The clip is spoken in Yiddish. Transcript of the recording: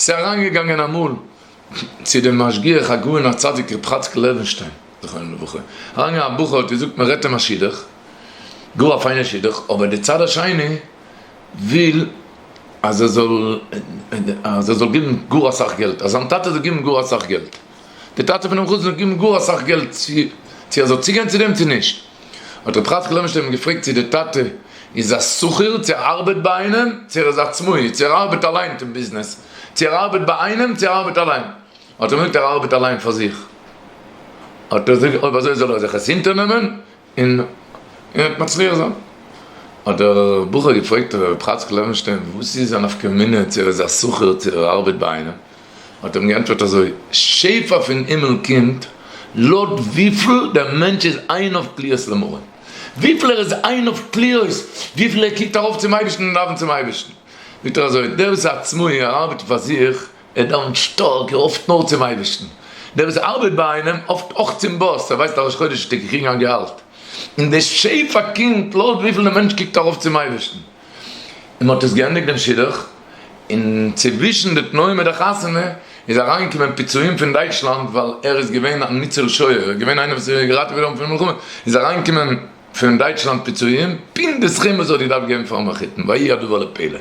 ס'איז אריינגעגאנגען אמאל צו דעם משגיח הגאון הצדיק ר' חאצקל לעווענשטיין זכרונו לברכה, אריינגעגאנגען א בחור האט געזאגט מען רעדט אים א שידוך, גאר א פיינע שידוך, אבער די צד השני וויל אז ער זאל אז ער זאל געבן גאר אסאך געלט, אז זיין טאטע זאל געבן גאר אסאך געלט, די טאטע פונעם חתן זאל געבן גאר אסאך געלט צו צו ער זאל צוגיין צו דעם צו נישט, האט ר' חאצקל לעווענשטיין אים געפרעגט צו די טאטע איז א שכיר צו ער ארבעט ביי איינעם צו ער איז עצמאי צו ער ארבעט אליין אין ביזנעס, צו ער ארבעט ביי איינעם צו ער ארבעט אליין, האט ער געזאגט ער ארבעט אליין פאר זיך, האט ער געזאגט אויב אזוי זאל ער זיך עס אונטערנעמען און ער וועט מצליח זיין. האט דער בחור געפרעגט ר' חאצקל לעווענשטיין וואס איז א נפקא מינה צו ער איז א שכיר צו ער ארבעט ביי איינעם, האט ער אים געענטפערט אזוי, שפע פון הימל קומט לויט וויפיל דער מענטש איז עיניו תלויות למרום, וויפיל ער איז עיניו תלויות, וויפיל ער קוקט ארויף צום אייבערשטן און דאווענט צום אייבערשטן. זאגט ער אזוי, דער וואס איז עצמאי, ער ארבעט פאר זיך, ער דאווענט שטארק, ער האפט נאר צום אייבערשטן. דער וואס ארבעט ביי איינעם, האפט אויך צום באס, ער ווייסט אז ראש חודש וועט ער קריגן א געהאלט. און די שפע קומט לויט וויפיל דער מענטש קוקט ארויף צום אייבערשטן. און מען האט עס געענדיגט דעם שידוך, און צווישן די תנאים מיט די חתונה איז אריינגעקומען פיצויים פון דייטשלאנד ווייל ער איז געווען א ניצול שואה, ער איז געווען איינער וואס איז געראטעוועט געווארן פון די מלחמה, איז אריינגעקומען פון דייטשלאנד פיצויים, פונקט די סכום וואס ער האט געדארפט געבן פארן מחותן, ויהי הדבר לפלא.